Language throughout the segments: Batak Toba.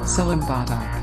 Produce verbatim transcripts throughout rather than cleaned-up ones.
Salim Badak.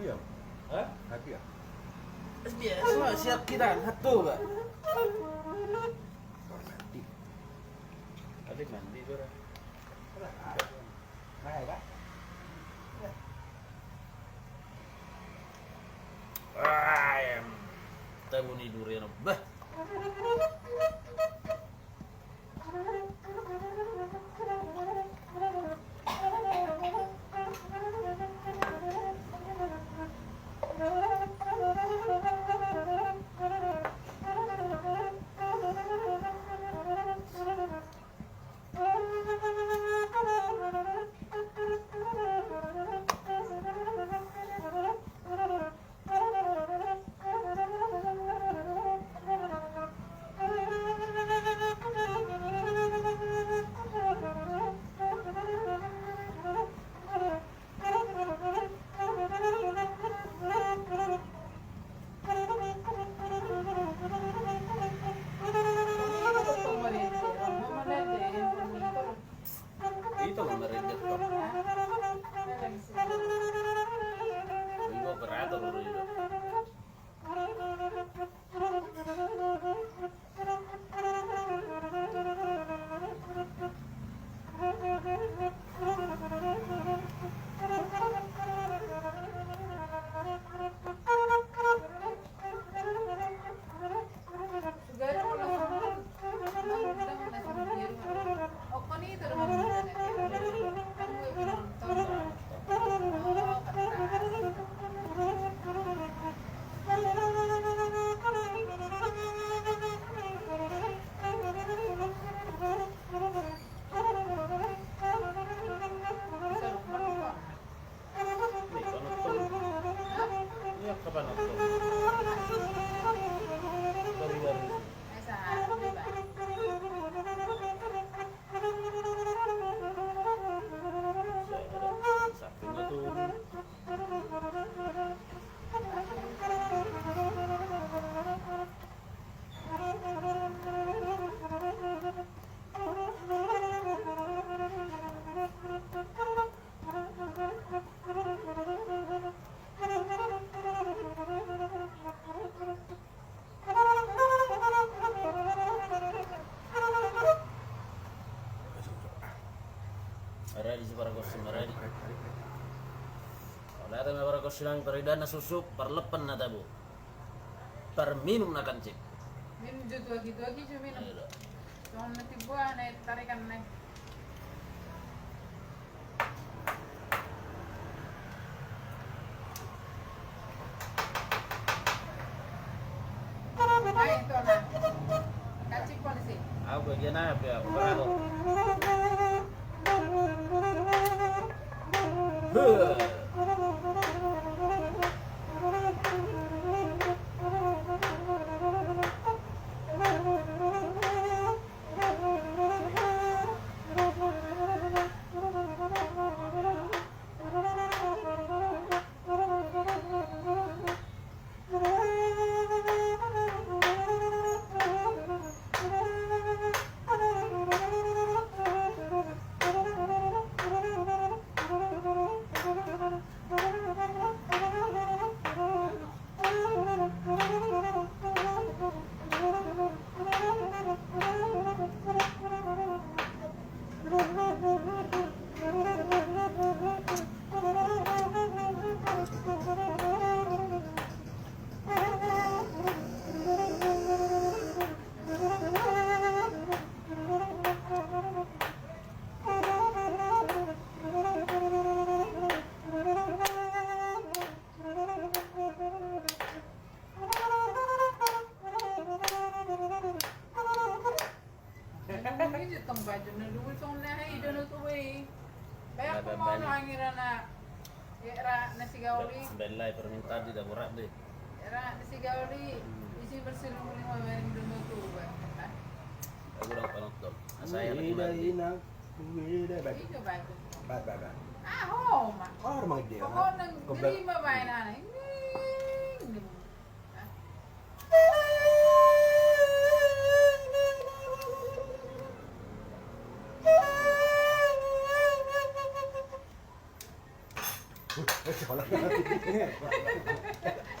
Iya. Hah? Hati ya? Biasa, siap kita, satu, Pak. Mandi. Ada mandi, Bro. Nah, ya, Pak. Ayam. Tahu ni durian, bah. Itu mah meredet kok. Ini operator dulu itu. Maradi si paragonsi, maradi. Alai ate ma paragonsi nami, parida na suksuk, parlepan na tabo. Parminum na kancit. Minum jo tu aki-aki jo minum. Songon na timbo na tarikan na. Ayo, itu na. Kancit polisi. Aku bagian apa ya? Bravo. Ini tong baju na dulu tong na hai dono tu wei. Baik aku mau nangir na. Ya, ra na sigauli. Belai permintaan di dagurak deh. Ra na sigauli. Isi bersih dulu lima menit dono tu wei. Aku udah penonton. Saya lagi mandi. Ido bae. Bae, bae, bae. Aho ma. Aho ma dia. Pokokna gerima bae nana. Ini.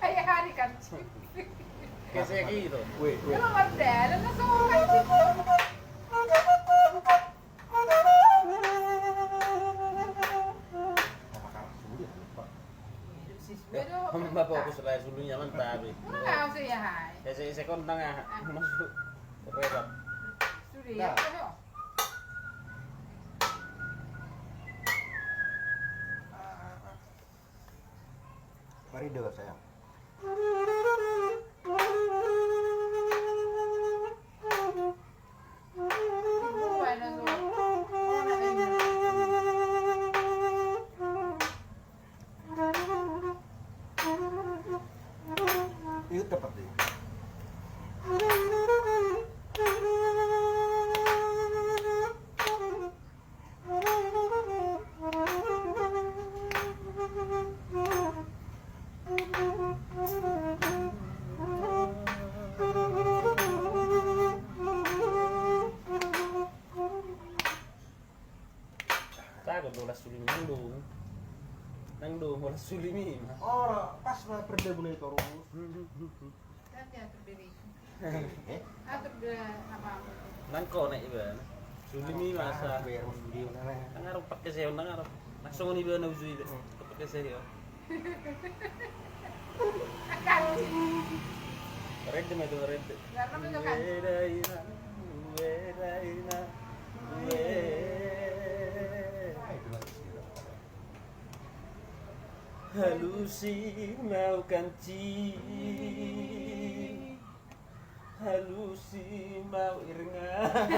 Ai hari kan. Kesek i do. Weh, weh. Nomor dalan na so kan. Bapak fokus lah sulunya mantap. Mana sih ya hai. Kesek sekon tengah. Masuk. Repot. Sudah ya. Mari dua sayang. Itu tepat deh. Tago do las sulimi nang dung. Nang dung las sulimi ma. Ora pas ma perdebu na itu ro. Kan diatur diri. Eh? Atur dia apa? Nang konek iba. Sulimi masa. Nang arok pakai seon nang arok. Nang songon iba na uju iba. Pakai seon. Akan. Red ma itu red. Karena itu kan. Uedaina, uedaina, ue. Alusi mau kanci. Alusi mau iringan.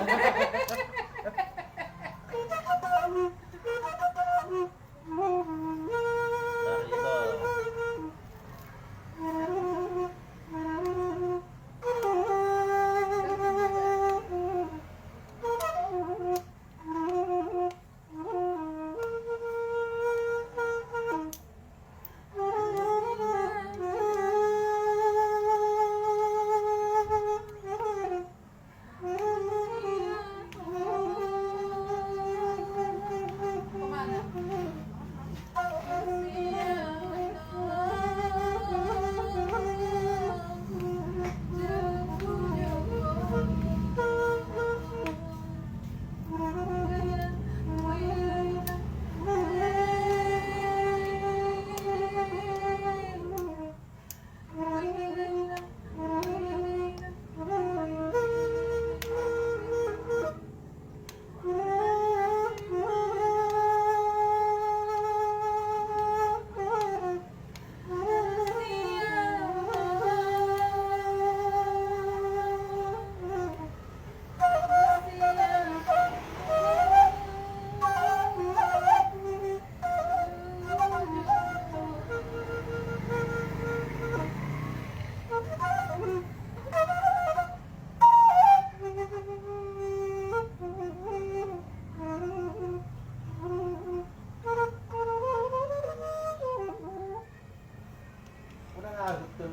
Unang aru tu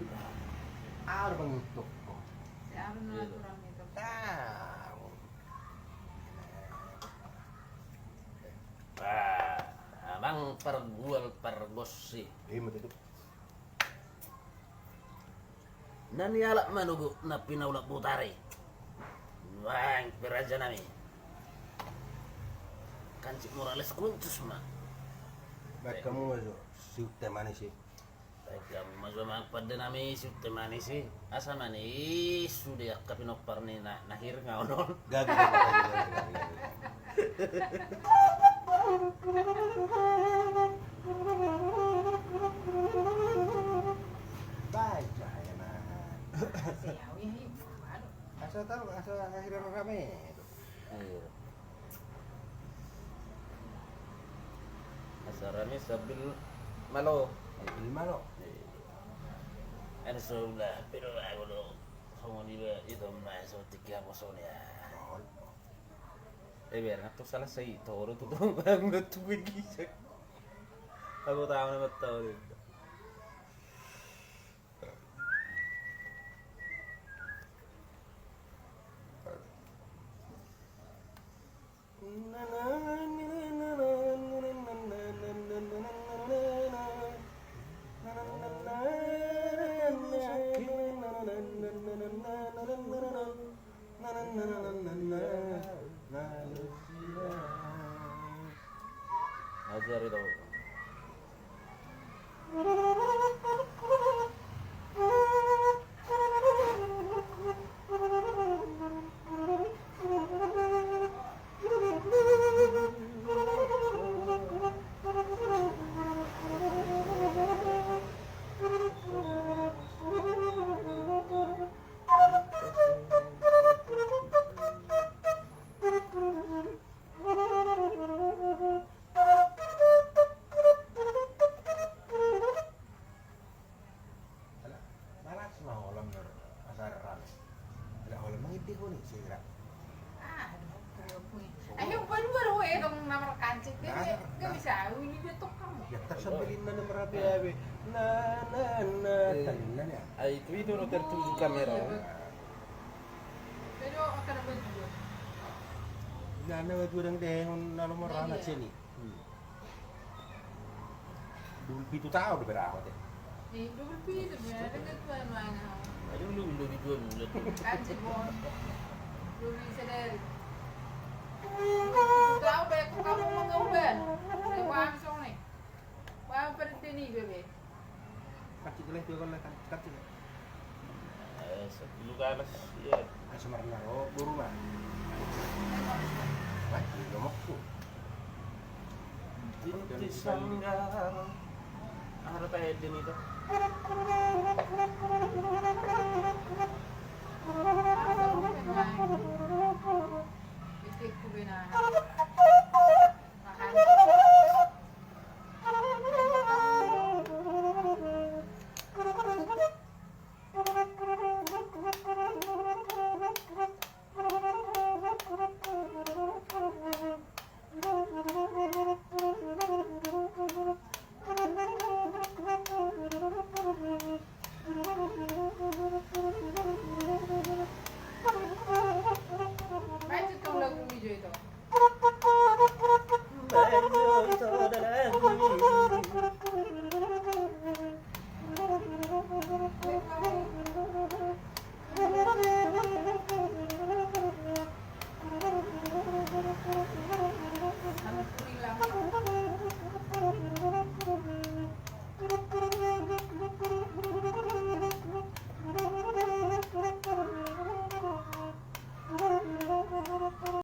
aru mangutuk. Si aru na aturan itu. Tahu. Ah, amang pargual pargonsi. Ima tutu. Na nialap manogot na pinaulak botari. Nuaeng pe raja nami. Kancit Morales Kuntus ma. Baen hamu ma jo si Utte Manis i. Baen hamu ma jo amang pande nami si Utte Manis i. Asa manis sude angka pinompar ni na, na hirnga on on. Gabe, gabe, gabe, gabe, gabe. Baik, cahaya na. Asa tahu, asa akhirnya rame. Iya. Asa rame sambil malo. Sambil malo. Iya. Ada sebelah, pero aku lo. Songon iba, itu mah, so, tiga kosong ya. Eh, biar nggak tuh salah sih, toro tuh, tuh, bang, udah tuh gue gisek. Aku tahu nama tahu deh. Ala, malas ma holan asa rame. Ala holan mangidehon i, sira. Ah, aduh, aduh, aduh. Ayo, baru, baru, eh, tong nomor kancit, eh, nggak bisa, ini dia tukang. Ya, tersambil ini nomor apa ya, be? Nah, nah, nah, eh, tadi, nah, ya. Ah, itu, itu, no, tertuju kamera. Jadi, oh, akan apa juga? Nah, nah, itu yang deh, nah, nomor anak sini. Hmm. Dua puluh pitu taon do berapa te? Eh, dua puluh pitu, berarti kan tuan mana? Aduh, lu, lu, lu, lu, lu. Kan si Bon. Lu bisa dari. Tahu, banyak kamu mengauban. Saya paham soalnya. Paham pada ini, bebe. Kacik leh, dua kali kan, kacik leh. Eh, sepuluh galas, iya. Eh, semarna, oh, boru, Bang. Wah, di nomorku. Inti Sanggar. Ada Pak Edin itu. Itu benar.